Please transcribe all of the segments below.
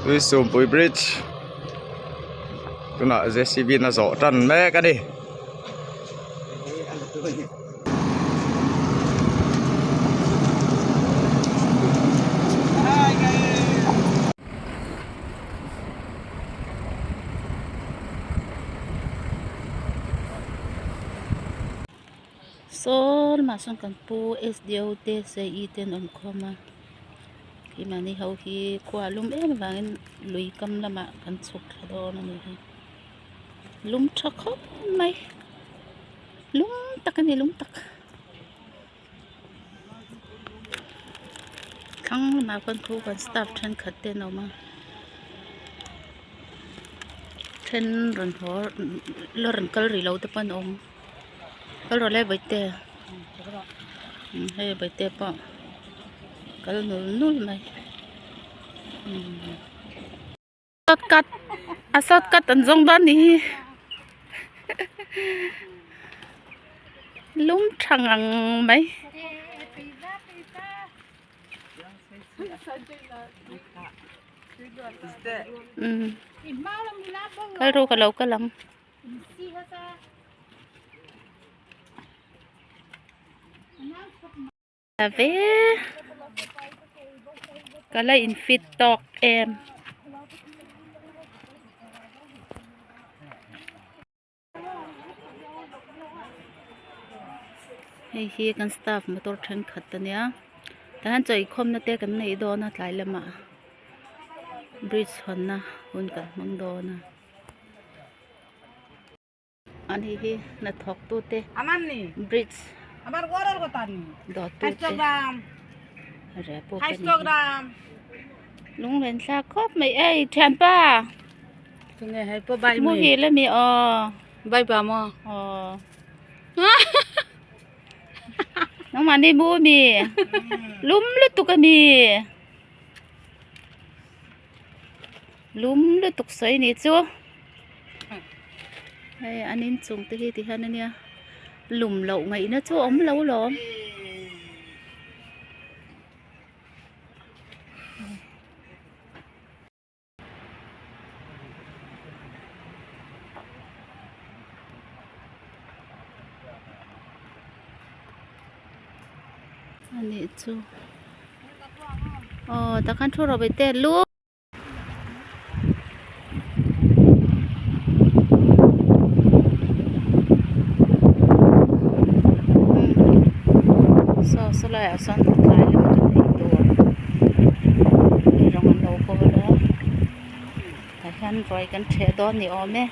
Tuisumpui bridge tunah jcb in a zawh tan mek a ni. Saw lamah sawn kan pu sdo te ce te an awm khawm a keimahni ho hi khua a lum em avangin lui kam lamah kan chhuk thla dawn a ni hi lum tha khawp mai lum tak a ni lum tak thlang lamah khawn khu kan staff thenkhat te an awm a then rawn haw la rawn kal rih lo te pawh an awm. Kal rawh le bawihte hei bawihte pawh kal nul nul mai shortcut a shortcut an zawng dawn nih hi lum tha ngang mai. Kal ru ka lo kal ang. Ve ka la in fit tawk em. Hei hi kan staff motor thenkhat a nia tah hian chaw inkhawmna te kan neih dawn a tlai lamah bridge hawnna hun kan hmang dawn a. Ani hi hnathawk tu te bridge dawt tu te reh pawh ka ni lunglen thlak khawp mai ei thianpa muhil ami aw aw nangmahni mu ami lum lutuk ami lum lutuk sawi nih chu hei an inchung te hi ti hian ania lum loh ngaihna chu a awm lo lawm. Anih chu aw takhan thu rawh bawihte lu. Saw saw laiah sawn tlai lama kan ei tur eirawng an lo bawl a tah hian ruai kan ṭheh dawn ni awm e.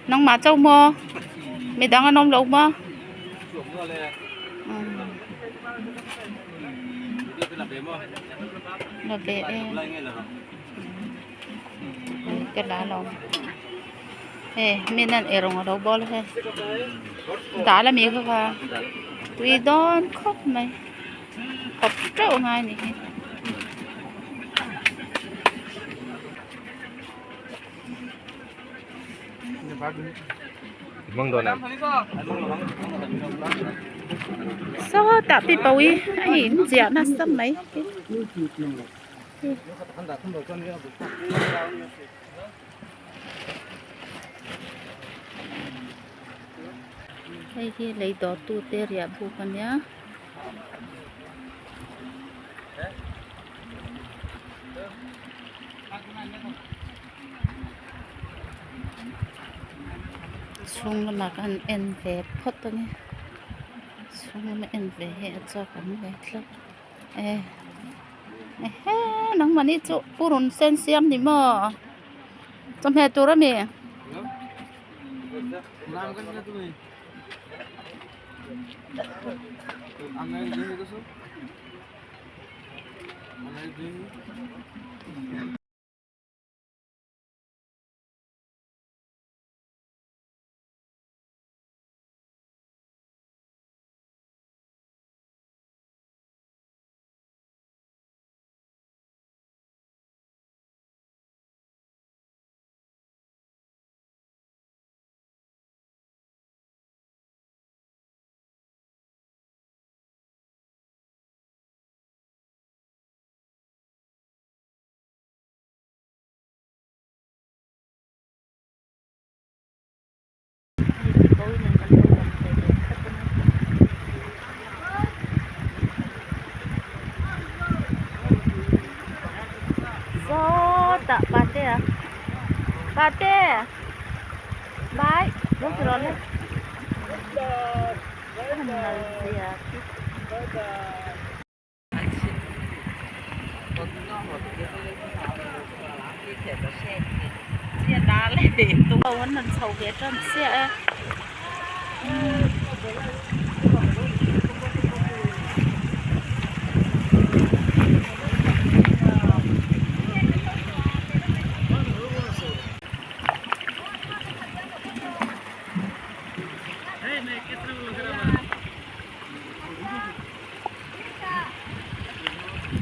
Nangmah chauh maw midang an awm lo maw la ve e ka la lo hei mi nan eirawng alo bawl a hei dal ami kha kha tui dawn khawp mai khawp teuh a ngai a ni hi. Sawtah pi pau hi a in ziah nasa mai. Hei hi lei dawr tu te riah buk a nia. Chhung lamah khan en ve phawt a ni chhung lama en ve hi a chak awm ve tlat e ehe nangmahni chu purun sen siam ni maw chawhmeh tur a mi. Sawtah Patea Pate Bye lo ti rawh le a han nal zia khi. An rawn chho ve tan chiah e.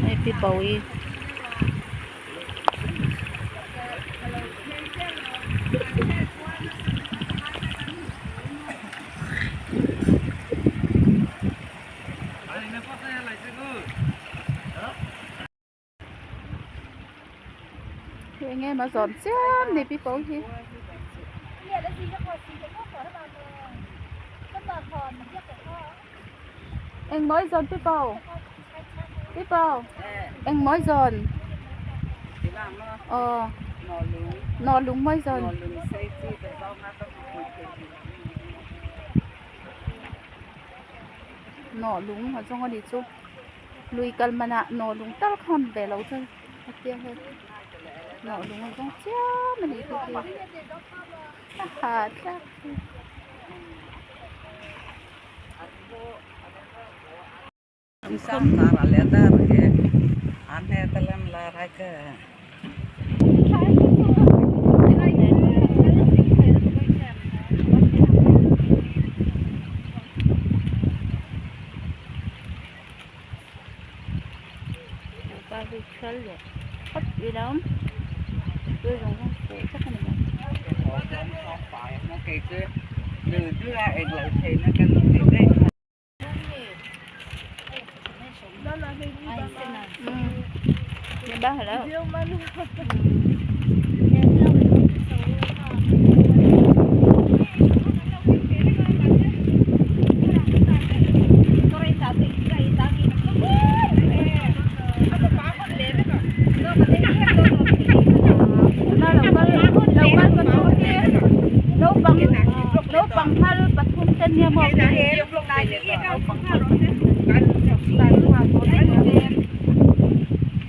Hei pi Pawi. Eng nge maw zawm chiam ni pi Pawi hi. Eng mawi zawn pi pau pi pau eng mawi zawn aw naw lung mawi zawn naw lung a zawng a ni chu lui kal manah naw lung tal kha awm ve lo chu a tia hei naw lung a zawng chiam a ni khi khi a hahthlak.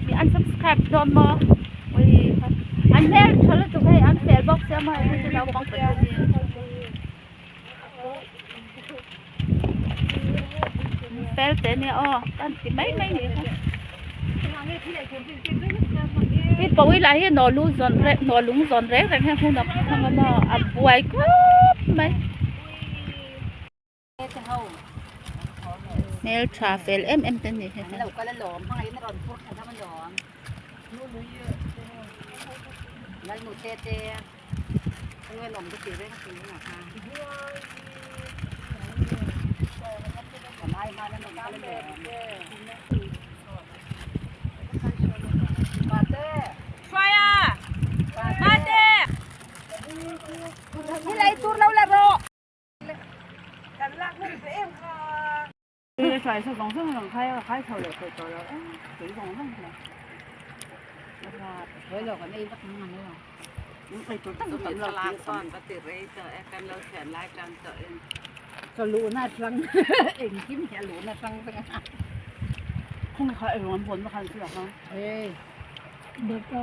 Mi unsubscribe dawn maw an hmel tha lutuk hei an fel bawk sia maw hei chu naupang pathum hi fel teh ania aw ka han ti mai mai nih kha i pawi lah hi nawh lu zawn reng nawh lung zawn reng reng hian hun a hmang a maw a buai khawp mai. Hmeltha fel em em te a ni heta.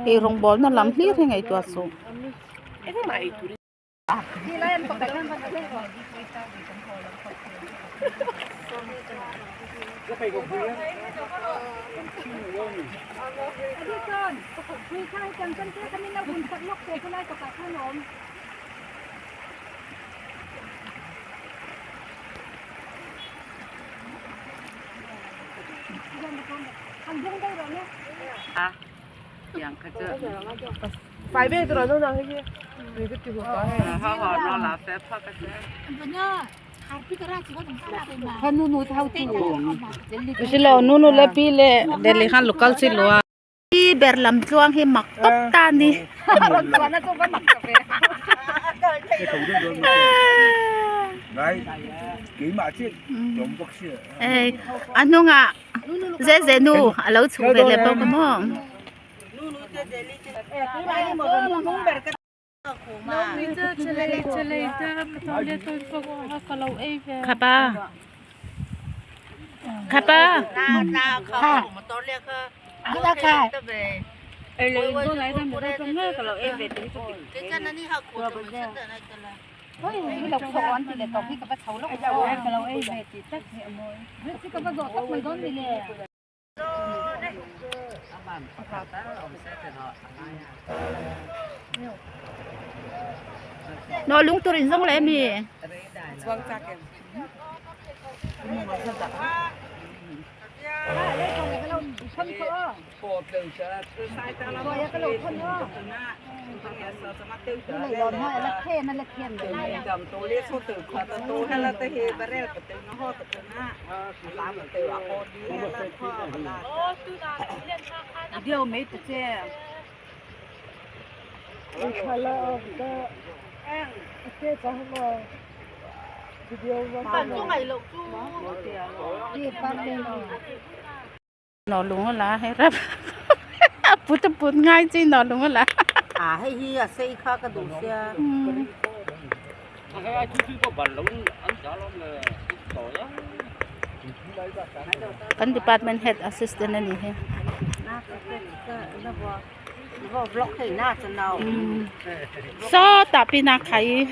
Eirawngbawlna lam hlir hi ngaihtuah suh. Hi ber lam tluang hi mak tawp ta a ni. A hnungah zeh zeh nu a lo chhuk ve leh bawk a maw. Khapa khapa Nó lung tur in zong le mi. Nó lung a la hei rap a put a put ngai chi nó lung a la. A hei hi a sei kha ka duh sia. Kan department head assistant a ni hi. Sawtah pin a khai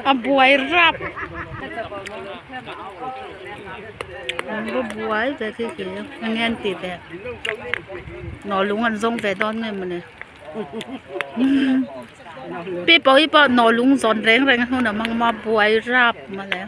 a buai rap an va buai ve khi khi eng nge an tih ve nawh lung an zawng ve dawn nge mawni pi pawh hi pawh nawh lung zawn reng reng a hnun a hmang a buai rap mawle.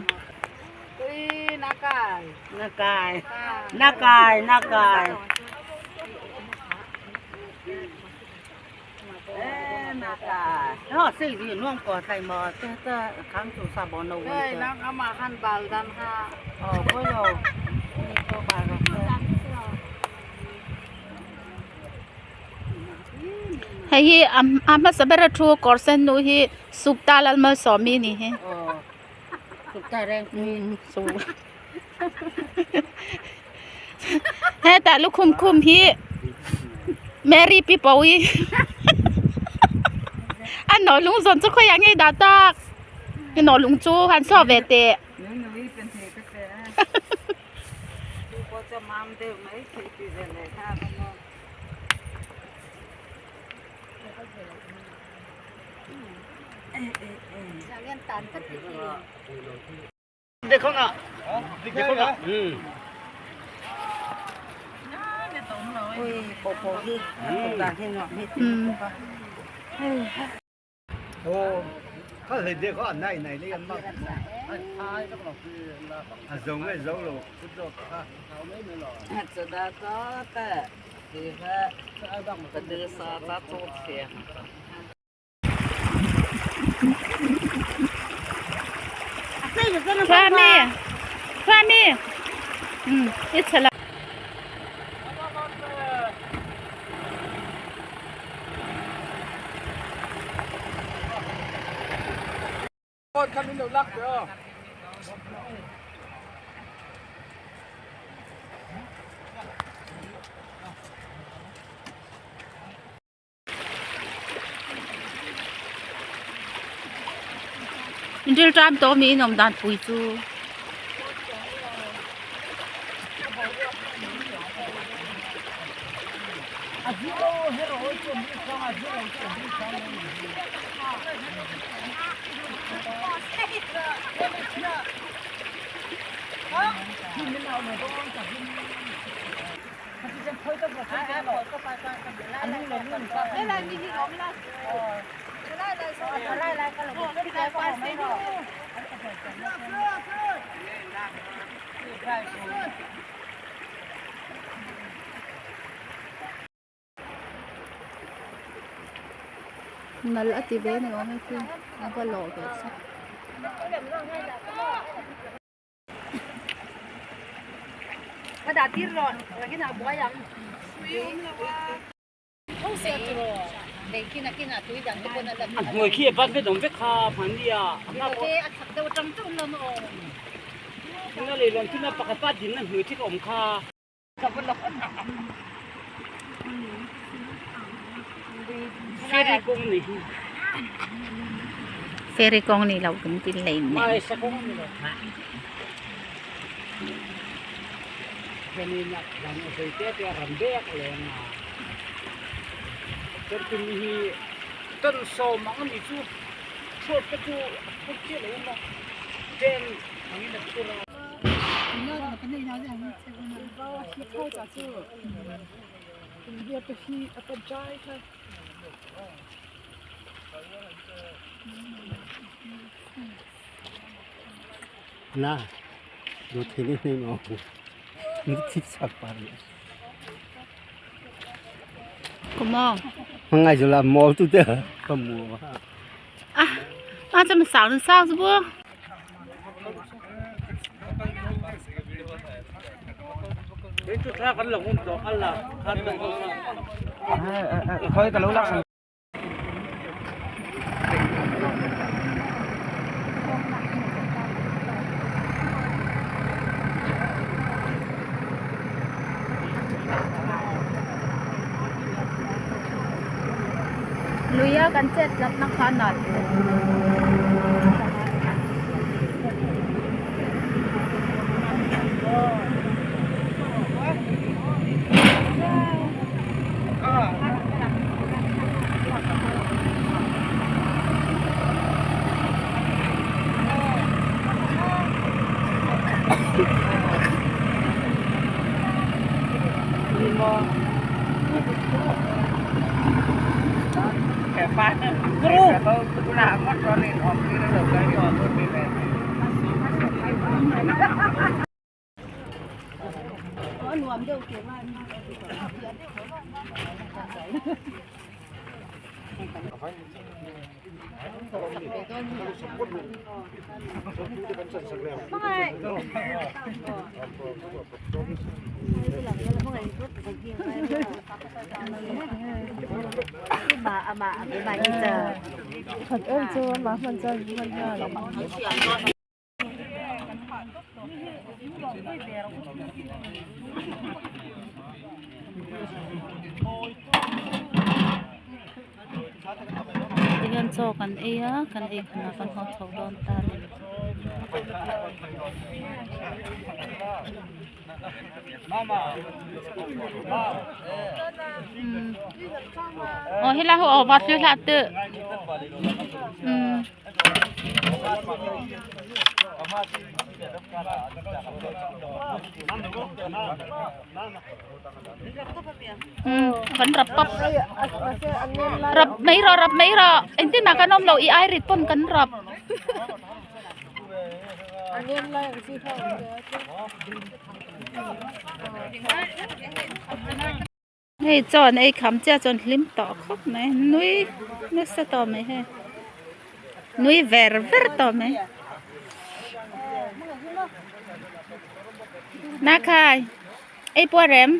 Hei hi a hmasa bera thu kawr sen nu hi Sukta Lalmalsawmi a ni hi. Hetah lukhum khum hi Mary pi Pawi a nawh lung zawn chu khawiah nge i dah tak i nawh lung chu han saw ve teh. Khuami Khuami i chhe lo. Inthil tan tawh mi in awm dan pui chu. Nal a ti ve ni awm e khi a va lawh ve se. Ferry kawng ni lo kan ti lei nen. 啊，这么少人少是不？Luia kan chet tlatna kha a nalh hle. Tihian chaw kan ei a kan ei khanah kan haw chho dawn ta a ni. Aw helai ho aw va thlir hlah teh umm. Kan rap pap rap mai rawh rap mai rawh engtin mah kan awm loh i ai rit pawn kan rap. Hei chaw an ei kham chiah chuan hlim tawh khawp mai nui nasa tawh mai hei nui ver ver tawh mai nakhai ei pawh a rem.